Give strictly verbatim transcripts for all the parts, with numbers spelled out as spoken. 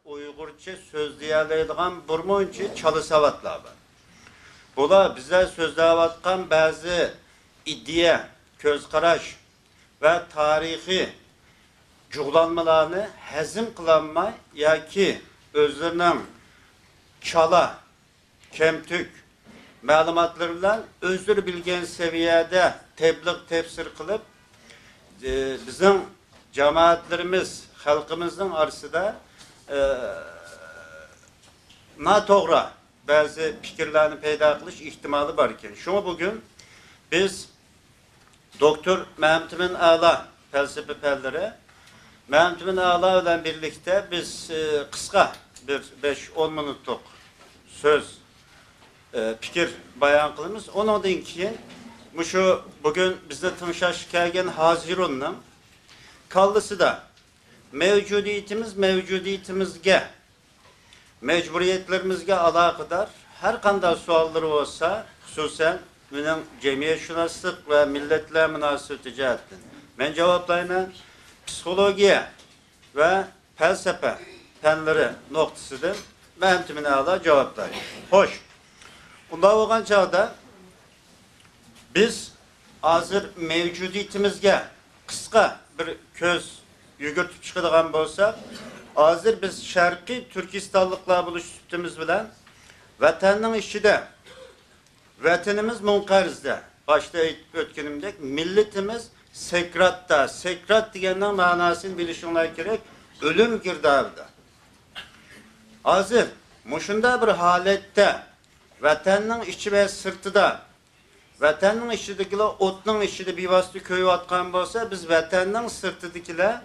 ئۇيغۇرچە سۆزلىيەلەيدىغان بىر مۇنچە چالا ساۋاتلار بار. بۇلار بىزلەر سۆزلەۋاتقان بەزى ئىدىيە، كۆز قاراش ۋە تارىخىي جۇغلانمىلارنى ھەزىم قىلالماي ياكى ئۆزلىرىنىڭ چالا، كەمتۈك مەلۇماتلىرى بىلەن ئۆزلىرى بىلگەن سەۋىيەدە تەبلىغ تەپسىر قىلىپ، ئى، بىزنىڭ جامائەتلىرىمىز، خەلقىمىزنىڭ ئارىسىدا، ئى، ناتوغرا بەزى پىكىرلەرنى پەيدا قىلىش ئېھتىمالى بار ئىكەن. شۇڭا بۈگۈن بىز دوكتور مەمتىمىن ئەلا پەلسەپە پەنلىرى، مەمتىمىن ئەلا بىلەن بىرلىكتە بىز، ئى، قىسقا بىر بەش ئون مىنۇتلۇق سۆز، ئى، پىكىر بايان قىلىمىز. ئۇنىڭدىن كېيىن مۇشۇ بۈگۈن بىزنى تىڭشاشقا كەلگەن ھازىرۇننىڭ كاللىسىدا مەۋجۇدىيىتىمىز، مەۋجۇدىيىتىمىزگە، مەجبۇرىيەتلىرىمىزگە ئالاقىدار ھەر قانداق سوئاللىرى بولسا، خۇسۇسەن، مېنىڭ جەمئىيەتشۇناسلىق ۋە مىللەتلەر مۇناسىۋىتى جەھەتتىن مەن جاۋابلايمەن. پسىخولوگىيە ۋە پەلسەپە پەنلىرى نۇقتىسىدىن مەمتىمىن ئەلا جاۋابلايدۇ. خوش، ئۇنداق بولغان چاغدا بىز ھازىر مەۋجۇدىيىتىمىزگە قىسقا بىر كۆز يۈگۈرتۈپ چىقىدىغان بولساق، ھازىر بىز شەرقىي تۈركىستانلىقلار بولۇش سۈپىتىمىز بىلەن ۋەتەننىڭ ئىچىدە، ۋەتىنىمىز مۇنقەرزدە، باشتا ئېيتىپ ئۆتكىنىمدەك، مىللىتىمىز سەكراتتا، سەكرات دېگەننىڭ مەناسىنى بىلىشىڭلار كېرەك، ئۆلۈم گىردابىدا. ھازىر مۇشۇنداق بىر ھالەتتە ۋەتەننىڭ ئىچى ۋە سىرتىدا، ۋەتەننىڭ ئىچىدىكىلەر ئوتنىڭ ئىچىدە بىۋاسىتە كۆيۈۋاتقان بولسا، بىز ۋەتەننىڭ سىرتىدىكىلەر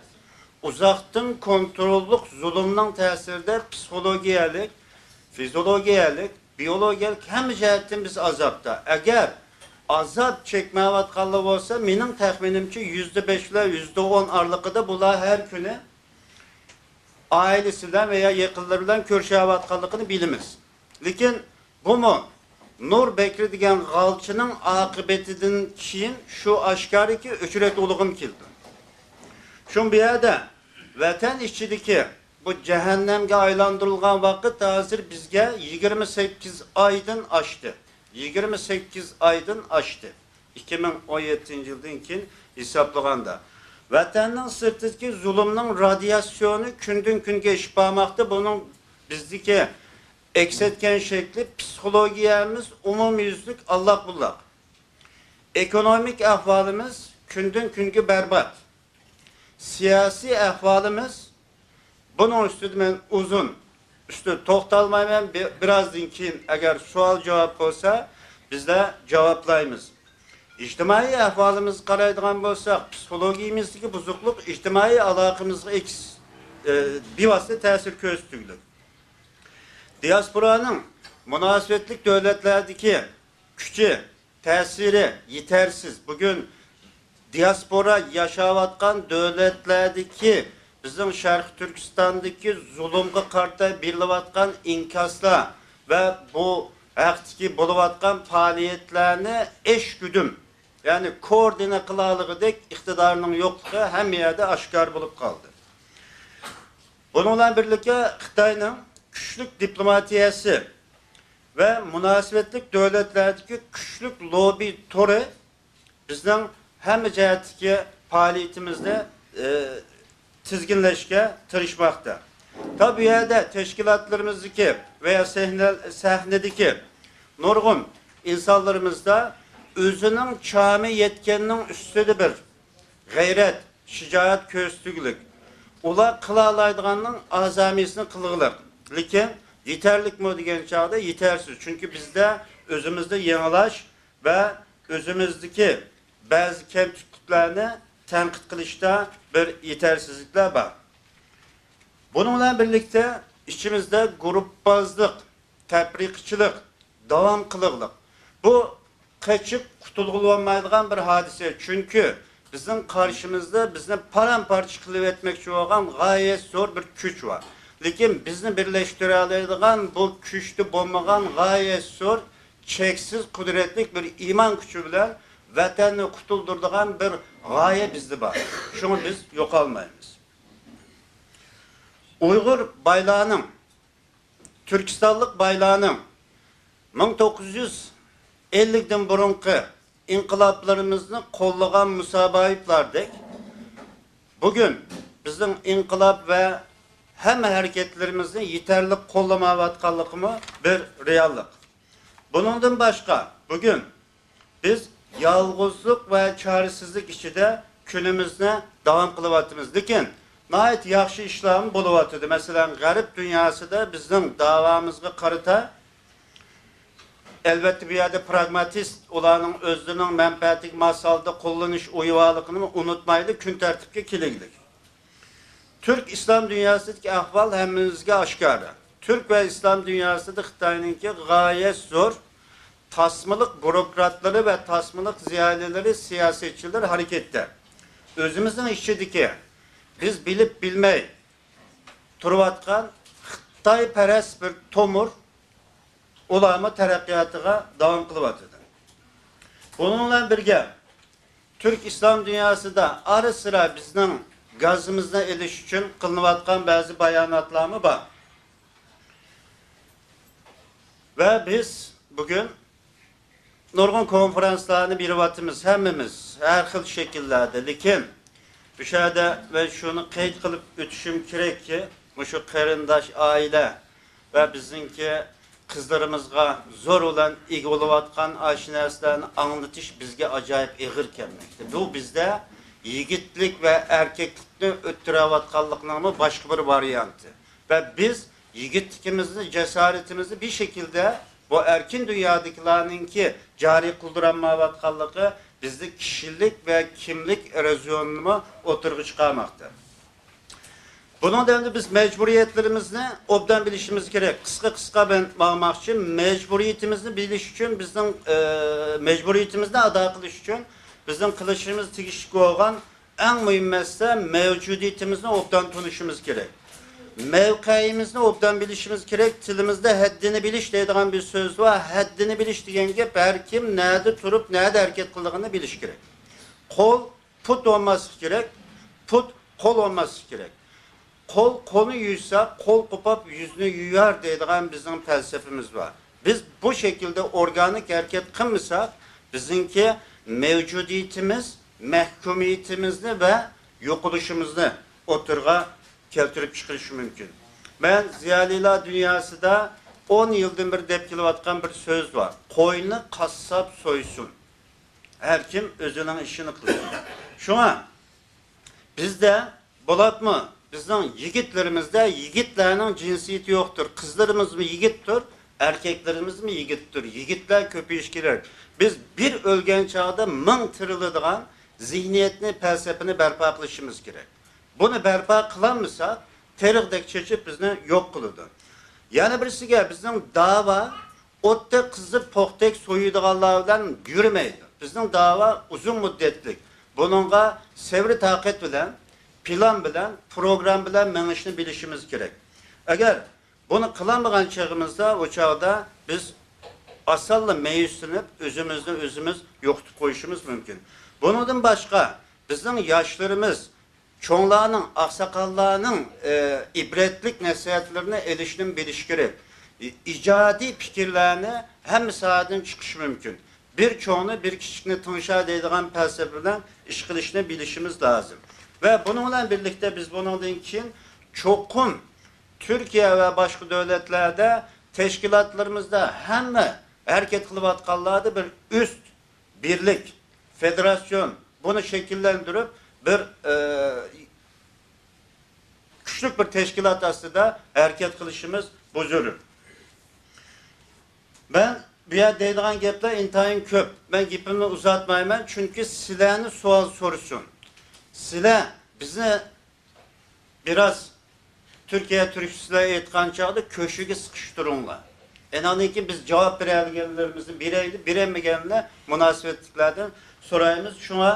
ئۇزاقتىن كونتروللۇق زۇلۇمنىڭ تەسىرىدە پسىخولوگىيەلىك، فىزىولوگىيەلىك، بىئولوگىيەلىك ھەممە جەھەتتىن بىز ئازابتا. ئەگەر ئازاب چەكمەيۋاتقانلار بولسا، مېنىڭ تەخمىنىمچە يۈزدە بەش بىلەن يۈزدە ئون ئارىلىقىدا بۇلار ھەر كۈنى ئائىلىسى بىلەن ۋە يا يېقىنلىرى بىلەن كۆرۈشەۋاتقانلىقىنى بىلىمىز. لېكىن بۇمۇ نۇر بەكرى دېگەن غالچىنىڭ ئاقىۋىتىدىن كېيىن شۇ ئاشكارىكى، ئۆچرەت ئۇلىغىم كېلىدۇ. شۇ بۇ يەردە ۋەتەن ئىچىدىكى بۇ جەھەننەمگە ئايلاندۇرۇلغان ۋاقىت ھازىر بىزگە يىگىرمە سەككىز ئايدىن ئاشتى. يىگىرمە سەككىز ئايدىن ئاشتى. ئىككى مىڭ ئون يەتتىنچى يىلدىن كېيىن ھېسابلىغاندا. ۋەتەننىڭ سىرتىدىكى زۇلۇمنىڭ رادىياتسىيونى كۈندىن كۈنگە ئېشىپ بارماقتا. بۇنىڭ بىزدىكى ئەكس ئەتكەن شەكلى پسىخولوگىيەمىز ئومۇميۈزلۈك ئاللاقبۇللاق. ئېكونومىك ئەھۋالىمىز كۈندىن كۈنگە بەربات. سىياسىي ئەھۋالىمىز، بۇنىڭ ئۈستىدە مەن ئۇزۇن ئۈستىدە توختالمايمەن. بىر، بىرازدىن كېيىن ئەگەر سوئال جاۋاب بولسا، بىزلەر جاۋابلايمىز. ئىجتىمائىي ئەھۋالىمىزغا قارايدىغان بولساق، پسىخولوگىيىمىزدىكى بۇزۇقلۇق ئىجتىمائىي ئالاقىمىزغا ئەكس، ئە، بىۋاسىتە تەسىر كۆرسىتىدۇ. دىياسپورانىڭ مۇناسىۋەتلىك دۆلەتلەردىكى كۈچى، تەسىرى يېتەرسىز. بۈگۈن دىياسپورا ياشاۋاتقان دۆلەتلەردىكى، بىزنىڭ شەرقىي تۈركىستاندىكى زۇلۇمغا قارىتا بېرىلىۋاتقان ئىنكاسلار ۋە بۇ ھەقتىكى بولۇۋاتقان پائالىيەتلەرنى ئەشكۈدۈم، يەنى كوردىنە قىلالىغۇدەك ئىقتىدارنىڭ يوقلۇقى ھەممە يەردە ئاشكارا بولۇپ قالدى. بۇنىڭ بىلەن بىرلىكتە، خىتاينىڭ كۈچلۈك دىپلوماتىيەسى ۋە مۇناسىۋەتلىك دۆلەتلەردىكى كۈچلۈك لوببى تورى بىزنىڭ ھەممە جەھەتتىكى پائالىيىتىمىزنى، ئى، تىزگىنلەشكە تىرىشماقتا. تا بۇ يەردە تەشكىلاتلىرىمىزدىكى ۋە يا سەھنە، سەھنىدىكى نۇرغۇن ئىنسانلىرىمىزدا ئۆزىنىڭ چامى يەتكەننىڭ ئۈستىدە بىر غەيرەت، شىجائەت كۆرسىتىگۈلۈك. ئۇلار قىلالايدىغاننىڭ ئازامىسىنى قىلغۇلۇق. لېكىن يېتەرلىكمۇ دېگەن چاغدا يېتەرسىز. چۈنكى بىزدە ئۆزىمىزنى يېڭىلاش ۋە ئۆزىمىزدىكى بەزى كەمتۈكلۈكلەرنى تەنقىد قىلىشتا بىر يېتەرسىزلىكلەر بار. بۇنىڭ بىلەن بىرلىكتە ئىچىمىزدە گۇرۇپپىبازلىق، تەپرىقىچىلىق داۋام قىلغۇلۇق. بۇ قېچىپ قۇتۇلغىلى بولمايدىغان بىر ھادىسە. چۈنكى بىزنىڭ قارشىمىزدا بىزنى پارام-پارچە قىلىۋەتمەكچى بولغان غايەت زور بىر كۈچ بار. لېكىن بىزنى بىرلەشتۈرەلەيدىغان بۇ كۈچتە بولمىغان غايەت زور، چەكسىز قۇدرەتلىك بىر ئىمان كۈچى بىلەن ۋەتەننى قۇتۇلدۇرىدىغان بىر غايە بىزدە بار. شۇڭا بىز يوقالمايمىز. ئۇيغۇر بايلارنىڭ، تۈركىستانلىق بايلارنىڭ مىڭ توققۇز يۈز ئەللىكتىن بۇرۇنقى ئىنقىلابلىرىمىزنى قوللىغان مۇسابايىپلاردەك، بۈگۈن بىزنىڭ ئىنقىلاب ۋە ھەممە ھەرىكەتلىرىمىزنى يېتەرلىك قوللىمايۋاتقانلىقىمۇ بىر رېئاللىق. بۇنىڭدىن باشقا، بۈگۈن بىز يالغۇزلۇق ۋە چارىسىزلىك ئىچىدە كۈنىمىزنى داۋام قىلىۋاتىمىز. لېكىن ناھايىتى ياخشى ئىشلارمۇ بولۇۋاتىدۇ. مەسىلەن، غەرب دۇنياسىدا بىزنىڭ داۋامىزغا قارىتا، ئەلۋەتتە، بۇ يەردە پراگماتىست، ئۇلارنىڭ ئۆزلىرىنىڭ مەنپەئەتىگە ماس ھالدا قوللىنىش ئۇيۋالىقىنىمۇ ئۇنتۇمايلى، كۈن تەرتىپكە كېلەيلىك. تۈرك ئىسلام دۇنياسىدىكى ئەھۋال ھەممىمىزگە ئاشكارا. تۈرك ۋە ئىسلام دۇنياسىدا خىتاينىڭكى غايەت زور تاسمىلىق بۇروكراتلىرى ۋە تاسمىلىق زىيالىيلىرى، سىياسەتچىلىرى ھەرىكەتتە. ئۆزىمىزنىڭ ئىچىدىكى، بىز بىلىپ بىلمەي تۇرۇۋاتقان خىتايپەرەس بىر تومۇر، ئۇلارمۇ تەرەققىياتىغا داۋام قىلىۋاتىدۇ. بۇنىڭ بىلەن بىرگە، تۈرك ئىسلام دۇنياسىدا ئارا-سىرا بىزنىڭ گازىمىزنى ئېلىش ئۈچۈن قىلىنىۋاتقان بەزى باياناتلارمۇ بار. ۋە بىز بۈگۈن نۇرغۇن كونفرانسلارنى بېرىۋاتىمىز، ھەممىمىز، ھەر خىل شەكىللەردە. لېكىن، مۇشۇ يەردە مەن شۇنى قەيت قىلىپ ئۆتۈشۈم كېرەككى، مۇشۇ قېرىنداش ئائىلە ۋە بىزنىڭكى قىزلىرىمىزغا زور بىلەن ئىگە بولۇۋاتقان ئاشۇ نەرسىلەرنى ئاڭلىتىش بىزگە ئاجايىپ ئېغىر كەلمەكتە. بۇ بىزدە يىگىتلىك ۋە ئەركەكلىكنى ئۆتتۈرۈۋاتقانلىقنىڭمۇ باشقا بىر ۋارىيانتى. ۋە بىز يىگىتلىكىمىزنى، جاسارىتىمىزنى بىر شەكىلدە بۇ ئەركىن دۇنيادىكىلارنىڭكى جارى قىلدۇرالمايۋاتقانلىقى بىزدە كىشىلىك ۋە كىملىك ئېروزىيونىنىمۇ ئوتتۇرىغا چىقارماقتا. بۇنىڭدىن ئەمدى بىز مەجبۇرىيەتلىرىمىزنى ئوبدان بىلىشىمىز كېرەك. قىسقا قىسقا مەن ماڭماقچى. مەجبۇرىيىتىمىزنى بىلىش ئۈچۈن بىزنىڭ، ئە، مەجبۇرىيىتىمىزنى ئادا قىلىش ئۈچۈن بىزنىڭ قىلىشىمىز تېگىشلىك بولغان ئەڭ مۇھىم مەسىلە، مەۋجۇدىيىتىمىزنى ئوبدان تونۇشىمىز كېرەك. مەۋقەيىمىزنى ئوبدان بىلىشىمىز كېرەك. تىلىمىزدا ھەددىنى بىلىش دەيدىغان بىر سۆز بار. ھەددىنى بىلىش دېگەن گەپ، ھەر كىم نەدە تۇرۇپ، نەدە ھەرىكەت قىلىدىغىنىنى بىلىش كېرەك. قول پۇت بولماسلىقى كېرەك، پۇت قول بولماسلىقى كېرەك. قول قولنى يۇيسا، قول قوپاپ يۈزنى يۇيار دەيدىغان بىزنىڭ پەلسەپىمىز بار. بىز بۇ شەكىلدە ئورگانىك ھەرىكەت قىلمىساق، بىزنىڭكى مەۋجۇدىيىتىمىز، مەھكۇمىيىتىمىزنى ۋە يوقىلىشىمىزنى ئوتتۇرىغا كەلتۈرۈپ چىقىرىشى مۇمكىن. مەن زىيالىيلار دۇنياسىدا ئون يىلدىن بېرى دەپ كېلىۋاتقان بىر سۆز بار. قوينى قاسساپ سويسۇن. ھەر كىم ئۆزىنىڭ ئىشىنى قىلسۇن. شۇڭا بىزدە، بولۇپمۇ بىزنىڭ يىگىتلىرىمىزدە يىگىتلەرنىڭ جىنسىيىتى يوقتۇر. قىزلىرىمىزمۇ يىگىتتۇر، ئەركەكلىرىمىزمۇ يىگىتتۇر. يىگىتلەر كۆپىيىشى كېرەك. بىز بىر ئۆلگەن چاغدا مىڭ تىرىلىدىغان زېھنىيەتنى، پەلسەپىنى بەرپا قىلىشىمىز كېرەك. بۇنى بەرپا قىلالمىساق، تېرىقتەك چېچىپ بىزنى يوق قىلىدۇ. يەنە بىرسىگە، بىزنىڭ داۋا ئوتتەك قىزىپ، پوختەك سويىدىغانلار بىلەن يۈرمەيدۇ. بىزنىڭ داۋا ئۇزۇن مۇددەتلىك. بۇنىڭغا سەۋر-تاقەت بىلەن، پىلان بىلەن، پروگرامما بىلەن مېڭىشنى بىلىشىمىز كېرەك. ئەگەر بۇنى قىلالمىغان چېغىمىزدا، ئۇ چاغدا بىز ئاسانلا مەيۈسلىنىپ، ئۆزىمىزنى ئۆزىمىز يوقىتىپ قويۇشىمىز مۇمكىن. بۇنىڭدىن باشقا، بىزنىڭ ياشلىرىمىز چوڭلارنىڭ، ئاقساقاللارنىڭ، ئە، ئىبرەتلىك نەسىھەتلىرىنى ئېلىشنىمۇ بىلىشى كېرەك. ئى-، ئىجادىي پىكىرلەرنى ھەممە ساھەدىن چىقىشى مۇمكىن. بىر چوڭنى، بىر كىچىكنى تىڭشا دەيدىغان پەلسەپە بىلەن ئىش قىلىشنى بىلىشىمىز لازىم. ۋە بۇنىڭ بىلەن بىرلىكتە بىز بۇنىڭدىن كېيىن چوقۇم تۈركىيە ۋە باشقا دۆلەتلەردە تەشكىلاتلىرىمىزدا ھەممە ھەرىكەت قىلىۋاتقانلاردا بىر ئۈست بىرلىك، فېدېراتسىيون، بۇنى شەكىللەندۈرۈپ، بىر، ئە، كۈچلۈك بىر تەشكىلات ئاستىدا ھەرىكەت قىلىشىمىز بۇ زۆرۈر. مەن بۇ يەردە دەيدىغان گەپلەر ئىنتايىن كۆپ. مەن گېپىمنى ئۇزارتمايمەن، چۈنكى سىلەرنى سوئال سورىسۇن. سىلەر بىزنى بىراز تۈركىيە تۈركچىسىلەر ئېيتقان چاغدا كۆشىگە سىقىشتۇرۇڭلار. ئەنەندىن كېيىن بىز جاۋاب بېرەلىگەنلىرىمىزنى بېرەيلى، بېرەلمىگەنلەر مۇناسىۋەتلىكلەردىن سورايمىز. شۇڭا،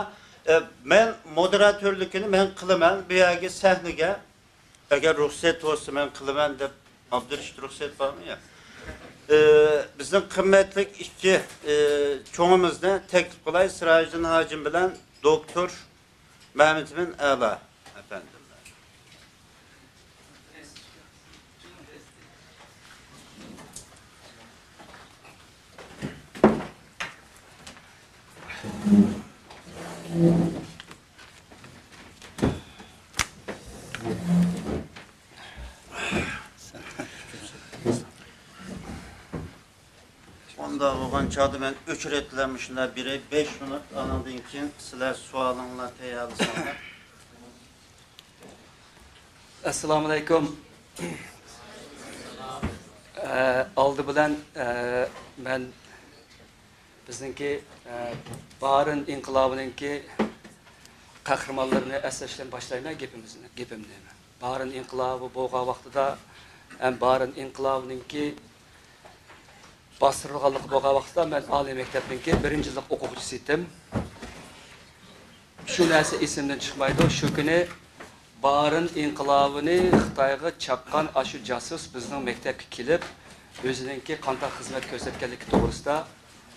ئە، مەن مودېراتورلۇقىنى مەن قىلىمەن. بۇ يەرگە سەھنىگە، ئەگەر رۇخسەت بولسا مەن قىلىمەن دەپ، ئابدۇرېشىت رۇخسەت بارمۇ؟ ياق. ئە، بىزنىڭ قىممەتلىك ئىككى، ئە، چوڭىمىزنى تەكلىپ قىلاي، سىراجىدىن ھاجىم بىلەن دوكتور مەمتىمىن ئەلا ئەپەندىم. بولغان چاغدا مەن ئۆچرەتلەرنى شۇنداق بېرەي، بەش مىنۇت، ئانىڭدىن كېيىن سىلەر سوئالىڭلار تەييارلىساڭلار. ئەسسالامۇئەلەيكۇم. ئە، ئالدى بىلەن، ئە، مەن بىزنىڭكى، ئە، بارىن ئىنقىلابىنىڭكى قەھرىمانلىرىنى ئەسلەش بىلەن باشلايمەن گېپىمىزنى، گېپىمنى. بارىن ئىنقىلابى بولغان ۋاقتىدا ھەم بارىن ئىنقىلابىنىڭكى باستۇرۇلغانلىقى بولغان ۋاقىتتا مەن ئالىي مەكتەپنىڭكى بىرىنچى يىللىق ئوقۇغۇچىسى ئىدىم. شۇ نەرسە ئېسىمدىن چىقمايدۇ. شۇ كۈنى بارىن ئىنقىلابىنى خىتايغا چاققان ئاشۇ جاسۇس بىزنىڭ مەكتەپكە كېلىپ، ئۆزىنىڭكى قانداق خىزمەت كۆرسەتكەنلىكى توغرىسىدا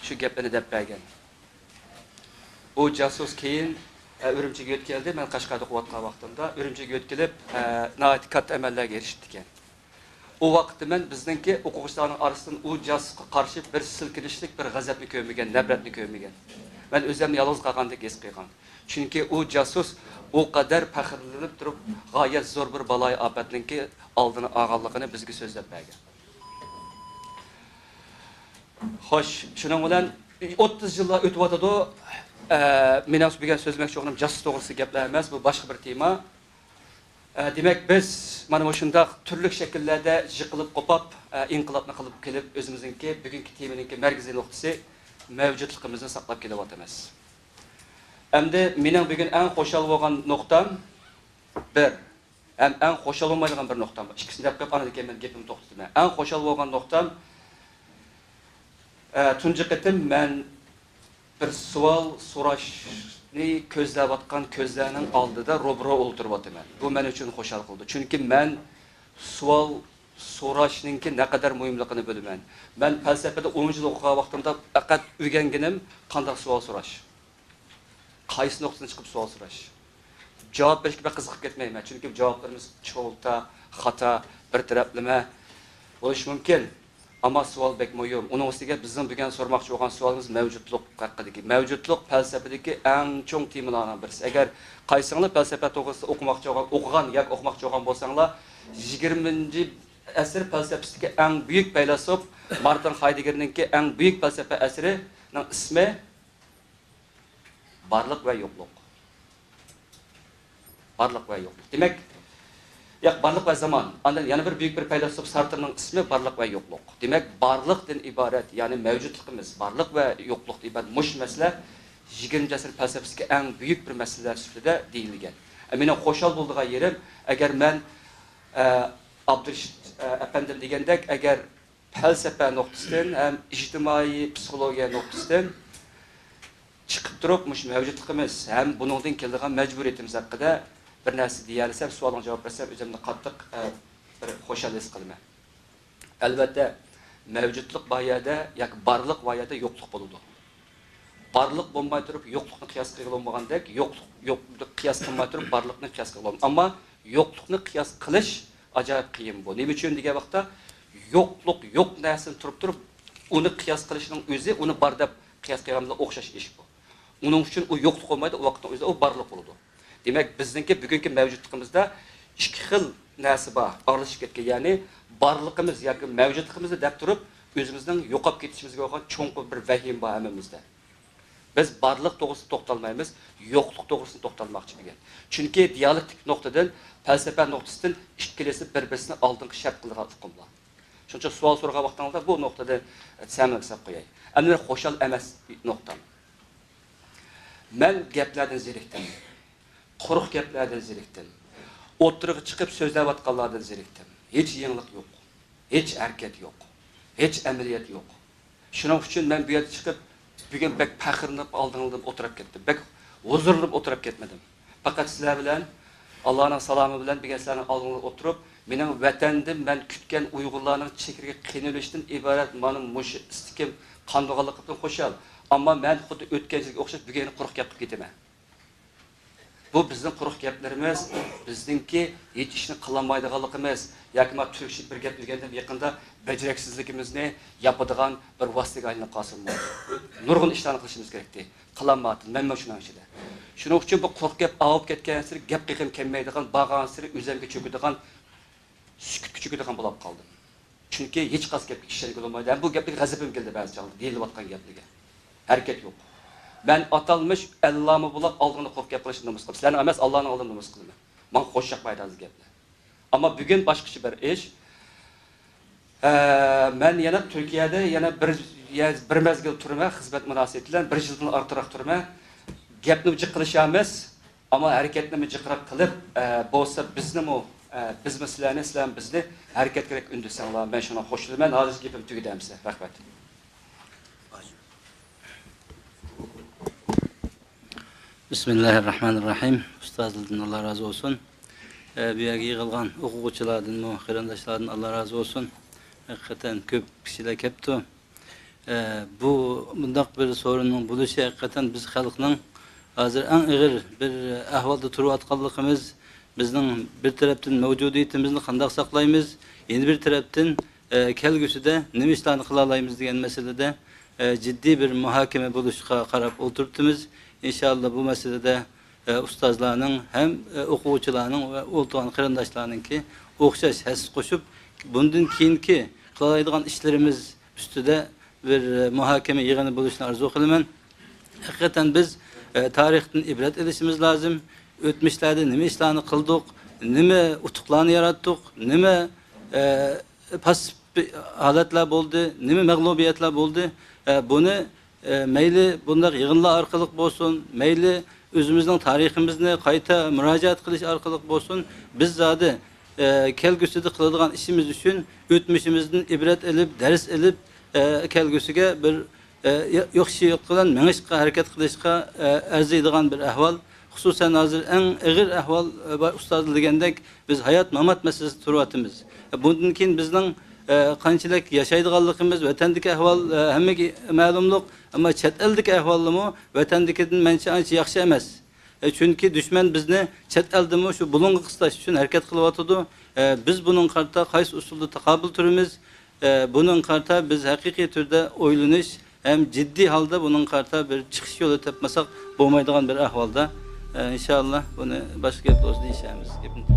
شۇ گەپلەرنى دەپ بەرگەن. ئۇ جاسۇس كېيىن، ئە، ئۈرۈمچىگە يۆتكەلدى. مەن قەشقەردە ئوقۇۋاتقان ۋاقتىمدا ئۈرۈمچىگە يۆتكىلىپ، ئە، ناھايىتى كاتتا ئەمەللەرگە ئېرىشىپتىكەن. ئۇ ۋاقىتتا مەن بىزنىڭكى ئوقۇغۇچىلارنىڭ ئارىسىدىن ئۇ جاسۇسقا قارشى بىر سىلكىنىشلىك، بىر غەزەپنى كۆرمىگەن، نەپرەتنى كۆرمىگەن. مەن ئۆزۈمنى يالغۇز قالغاندەك ھېس قىلغان. چۈنكى ئۇ جاسۇس ئۇ قەدەر پەخىرلىنىپ تۇرۇپ، غايەت زور بىر بالايىئاپەتنىڭكى ئالدىنى ئالغانلىقىنى بىزگە سۆزلەپ بەرگەن. خوش، شۇنىڭ بىلەن ئوتتۇز يىللار ئۆتۈۋاتىدۇ. ئە، مېنىڭ بۈگۈن سۆزلىمەكچى بولغىنىم جاسۇس توغرىسىدا گەپلەر ئەمەس، بۇ باشقا بىر تېما. ئە، دېمەك، بىز مانا مۇشۇنداق تۈرلۈك شەكىللەردە يىقىلىپ قوپاپ، ئە، ئىنقىلابنى قىلىپ كېلىپ، ئۆزىمىزنىڭكى بۈگۈنكى تېمىنىڭكى مەركىزىي نۇقتىسى مەۋجۇتلۇقىمىزنى ساقلاپ كېلىۋاتىمىز. ئەمدى مېنىڭ بۈگۈن ئەڭ خۇشال بولغان نۇقتام بىر، ھەم ئەڭ خۇشال بولمايدىغان بىر نۇقتام بار. ئىككىسىنى دەپ قويۇپ، ئاندىن كېيىن مەن گېپىمنى توختىتىمەن. ئەڭ خۇشال بولغان نۇقتام، ئە، تۇنجى قېتىم مەن بىر سوئال سوراشنى كۆزلەۋاتقان كۆزلەرنىڭ ئالدىدا روبىرو ئولتۇرۇۋاتىمەن. بۇ مەن ئۈچۈن خۇشال قىلىدۇ. چۈنكى مەن سوئال سوراشنىڭكى نەقەدەر مۇھىملىقىنى بىلىمەن. مەن پەلسەپىدە ئون يىل ئوقۇغان ۋاقتىمدا پەقەت ئۆگەنگىنىم قانداق سوئال سوراش. قايسى نۇقتىدىن چىقىپ سوئال سوراش؟ جاۋاب بېرىشكە بەك قىزىقىپ كەتمەيمەن، چۈنكى جاۋابلىرىمىز چولتا، خاتا، بىر تەرەپلىمە بولۇشى مۇمكىن. ئەمما سوئال بەك مۇھىم. ئۇنىڭ ئۈستىگە بىزنىڭ بۈگۈن سورىماقچى بولغان سوئالىمىز مەۋجۇتلۇق ھەققىدىكى. مەۋجۇتلۇق پەلسەپىدىكى ئەڭ چوڭ تېمىلارنىڭ بىرسى. ئەگەر قايسىڭلار پەلسەپە توغرىسىدا ئوقۇماقچى بولغان، ئوقۇغان ياكى ئوقۇماقچى بولغان بولساڭلار، يىگىرمىنچى ئەسىر پەلسەپىسىدىكى ئەڭ بۈيۈك پەيلاسوپ مارتىن خايدېگگېرنىڭكى ئەڭ بۈيۈك پەلسەپە ئەسىرىنىڭ ئىسمى بارلىق ۋە يوقلۇق. بارلىق ۋە يوقلۇق. دېمەك، ياق، بارلىق ۋە زامان. ئاندىن يەنە بىر بۈيۈك بىر پەيلاسوپ سارترنىڭ ئىسمى بارلىق ۋە يوقلۇق. دېمەك، بارلىقتىن ئىبارەت، يەنى مەۋجۇتلۇقىمىز، بارلىق ۋە يوقلۇقتىن ئىبارەت مۇشۇ مەسىلە يىگىرمىنچى ئەسىر پەلسەپىسىدىكى ئەڭ بۈيۈك بىر مەسىلىلەر سۈپىتىدە دېيىلگەن. ئە، مېنىڭ خۇشال بولىدىغان يېرىم، ئەگەر مەن، ئە، ئابدۇرېشىت، ئە، ئەپەندىم دېگەندەك، ئەگەر پەلسەپە نۇقتىسىدىن ھەم ئىجتىمائىي پسىخولوگىيە نۇقتىسىدىن چىقىپ تۇرۇپ، مۇشۇ مەۋجۇتلۇقىمىز ھەم بۇنىڭدىن كېلىدىغان مەجبۇرىيىتىمىز ھەققىدە بىر نەرسە دېيەلىسەم، سوئالىڭىزغا جاۋاب بەرسەم، ئۆزۈمنى قاتتىق، ئە، بىر خۇشال ھېس قىلىمەن. ئەلۋەتتە، مەۋجۇتلۇق بار يەردە ياكى بارلىق بار يەردە يوقلۇق بولىدۇ. بارلىق بولماي تۇرۇپ يوقلۇقنى قىياس قىلغىلى بولمىغاندەك، يوقلۇق، يوقلۇقنى قىياس قىلماي تۇرۇپ بارلىقنى قىياس قىلغىلى بولمايدۇ. ئەمما يوقلۇقنى قىياس قىلىش ئاجايىپ قىيىن بۇ. نېمە ئۈچۈن دېگەن ۋاقىتتا، يوقلۇق يوق نەرسىنى تۇرۇپ تۇرۇپ، ئۇنى قىياس قىلىشنىڭ ئۆزى ئۇنى بار دەپ قىياس قىلغان بىلەن ئوخشاش ئىش بۇ. ئۇنىڭ ئۈچۈن ئۇ يوقلۇق بولمايدۇ، ئۇ ۋاقىتنىڭ ئۆزىدە ئۇ بارلىق بولىدۇ. دېمەك، بىزنىڭكى بۈگۈنكى مەۋجۇتلۇقىمىزدا ئىككى خىل نەرسە بار، ئارىلىشىپ كەتكەن. يەنى بارلىقىمىز ياكى مەۋجۇتلۇقىمىزنى دەپ تۇرۇپ، ئۆزىمىزنىڭ يوقاپ كېتىشىمىزگە بولغان چوڭقۇر بىر ۋەھىمە بار ھەممىمىزدە. بىز بارلىق توغرىسىدا توختالمايمىز، يوقلۇق توغرىسىدا توختالماقچى بۈگۈن. چۈنكى دىيالېكتىك نۇقتىدىن، پەلسەپە نۇقتىسىدىن ئىككىلىسى بىر-بىرسىنى ئالدىنقى شەرت قىلىدىغان ئۇقۇملار. شۇنىڭ ئۈچۈن سوئال سورىغان ۋاقتىڭىزدا بۇ نۇقتىدا سەمىڭىزگە ساپ قوياي. ئەمدى بىر خۇشال ئەمەس نۇقتام. مەن گەپلەردىن زېرىكتىم. قۇرۇق گەپلەردىن زېرىكتىم. ئوتتۇرىغا چىقىپ سۆزلەۋاتقانلاردىن زېرىكتىم. ھېچ يېڭىلىق يوق. ھېچ ھەرىكەت يوق. ھېچ ئەمەلىيەت يوق. شۇنىڭ ئۈچۈن مەن بۇ يەردە چىقىپ، بۈگۈن بەك پەخىرلىنىپ ئالدىڭلىدىن ئولتۇرۇپ كەتتىم. بەك ھۇزۇرلىنىپ ئولتۇرۇپ كەتمىدىم. پەقەت سىلەر بىلەن، ئاللانىڭ سالامى بىلەن بۈگۈن سىلەرنىڭ ئالدىڭلاردا ئولتۇرۇپ، مېنىڭ ۋەتەندىن مەن كۈتكەن ئۇيغۇرلارنىڭ چېكىرىكى قېنىۋېلىشتىن ئىبارەت مانا مۇشۇ ئىستىكىم قانمىغانلىقىدىن خۇشال. ئەمما مەن خۇددى ئۆتكەن يىلغا ئوخشاش بۈگۈن يەنە قۇرۇق گەپ قىلىپ كېتىمەن. بۇ بىزنىڭ قۇرۇق گەپلىرىمىز، بىزنىڭكى ھېچ ئىشنى قىلالمايدىغانلىقىمىز ياكى ما تۈركچە بىر گەپ دېگەندىن يېقىندا بەجىرەكسىزلىكىمىزنى ياپىدىغان بىر ۋاسىتىگە ئايلىنىپ قالسىمۇ، نۇرغۇن ئىشلارنى قىلىشىمىز كېرەكتى. قىلالمايۋاتىمىز، مەنمۇ شۇنىڭ ئىچىدە. شۇنىڭ ئۈچۈن بۇ قۇرۇق گەپ ئاۋۇپ كەتكەنسېرى گەپ قىلغۇم كەلمەيدىغان، بارغانسېرى ئۆزۈمگە چۆكىدىغان، سۈكۈتكە چۆكىدىغان بولۇپ قالدىم. چۈنكى ھېچقايسى گەپكە ئىشەنگىلى بولمايدۇ. ھەم بۇ گەپلەرگە غەزىپىم كەلدى بەزى چاغدا، دېيىلىۋاتقان گەپلىرىگە. ھەرىكەت يوق. مەن ئاتالمىش ئەللامە بولاق ئالدىڭدا قوپ گەپ قىلىشنى نومۇس قىلىمەن. سىلەرنىڭ ئەمەس، ئاللانىڭ ئالدىدا نومۇس قىلىمەن. ماڭا خوش ياقمايدۇ ھازىر گەپلەر. ئەمما بۈگۈن باشقىچە بىر ئىش. ئە، مەن يەنە تۈركىيەدە يەنە بىر، يە-، بىر مەزگىل تۇرىمەن، خىزمەت مۇناسىۋىتى بىلەن بىر يىلدىن ئارتۇقراق تۇرىمەن. گەپنىمۇ جىق قىلىشامىز، ئەمما ھەرىكەتنىمۇ جىقراق قىلىپ، ئە، بولسا بىزنىمۇ، ئە، بىزمۇ سىلەرنى، سىلەرمۇ بىزنى ھەرىكەتكە ئۈندىسەڭلار، مەن شۇنىڭ خوش بولىمەن. ھازىرچە گېپىمنى تۈگىتەمسە. رەھمەت. بىسمىللاھىررەھمانىررەھىم. ئۇستازلاردىن ئاللا رازى بولسۇن. ئە، بۇ يەرگە يىغىلغان ئوقۇغۇچىلاردىنمۇ، قېرىنداشلاردىن ئاللا رازى بولسۇن. ھەقىقەتەن كۆپ كىشىلەر كەپتۇ. ئە، بۇ مۇنداق بىر سورۇننىڭ بولۇشى ھەقىقەتەن بىز خەلقنىڭ ھازىر ئەڭ ئېغىر بىر ئەھۋالدا تۇرۇۋاتقانلىقىمىز، بىزنىڭ بىر تەرەپتىن مەۋجۇدىيىتىمىزنى قانداق ساقلايمىز، يەنە بىر تەرەپتىن، ئە، كەلگۈسىدە نېمە ئىشلارنى قىلالايمىز دېگەن مەسىلىدە، ئە، جىددىي بىر مۇھاكىمە بولۇشىغا قاراپ ئولتۇرۇپتىمىز. ئىنشاللا بۇ مەسىلىدە، ئە، ئۇستازلارنىڭ ھەم، ئە، ئوقۇغۇچىلارنىڭ ۋە ئولتۇرغان قېرىنداشلارنىڭكى ئوخشاش ھەسسە قوشۇپ، بۇندىن كېيىنكى قىلالايدىغان ئىشلىرىمىز ئۈستىدە بىر، ئە، مۇھاكىمە يىغىنى بولۇشىنى ئارزۇ قىلىمەن. ھەقىقەتەن بىز، ئە، تارىختىن ئىبرەت ئېلىشىمىز لازىم. ئۆتمۈشلەردە نېمە ئىشلارنى قىلدۇق، نېمە ئۇتۇقلارنى ياراتتۇق، نېمە، ئە، پاسسىپ ھالەتلەر بولدى، نېمە مەغلۇبىيەتلەر بولدى، ئە، بۇنى، ئە، مەيلى بۇنداق يىغىنلار ئارقىلىق بولسۇن، مەيلى ئۆزىمىزنىڭ تارىخىمىزنى قايتا مۇراجىئەت قىلىش ئارقىلىق بولسۇن، بىز زادى، ئە، كەلگۈسىدە قىلىدىغان ئىشىمىز ئۈچۈن ئۆتمۈشىمىزدىن ئىبرەت ئېلىپ، دەرس ئېلىپ، ئە، كەلگۈسىگە بىر، ئە، يا-، ياخشى يول بىلەن مېڭىشقا، ھەرىكەت قىلىشقا، ئە، ئەرزىيدىغان بىر ئەھۋال. خۇسۇسەن ھازىر ئەڭ ئېغىر ئەھۋال، ئە، بار ئۇستازلار دېگەندەك، بىز ھايات-مامات مەسىلىسىدە تۇرۇۋاتىمىز. بۇندىن كېيىن بىزنىڭ، ئە، قانچىلىك ياشايدىغانلىقىمىز، ۋەتەندىكى ئەھۋال، ئە، ھەممىگە مەلۇملۇق، ئەمما چەت ئەلدىكى ئەھۋالمۇ ۋەتەندىكىدىن مەنچە ئانچە ياخشى ئەمەس. ئە، چۈنكى دۈشمەن بىزنى چەت ئەلدىمۇ شۇ بۇلۇڭغا قىستاش ئۈچۈن ھەرىكەت قىلىۋاتىدۇ. ئە، بىز بۇنىڭغا قارىتا قايسى ئۇسۇلدا تاقابىل تۇرىمىز؟ ئە، بۇنىڭغا قارىتا بىز ھەقىقىي تۈردە ئويلىنىش ھەم جىددىي ھالدا بۇنىڭغا قارىتا بىر چىقىش يولى تاپمىساق بولمايدىغان بىر ئەھۋالدا. ئە، ئىنشاللا بۇنى باشقا گەپ بولسا دېيىشەرمىز. گېپىمنى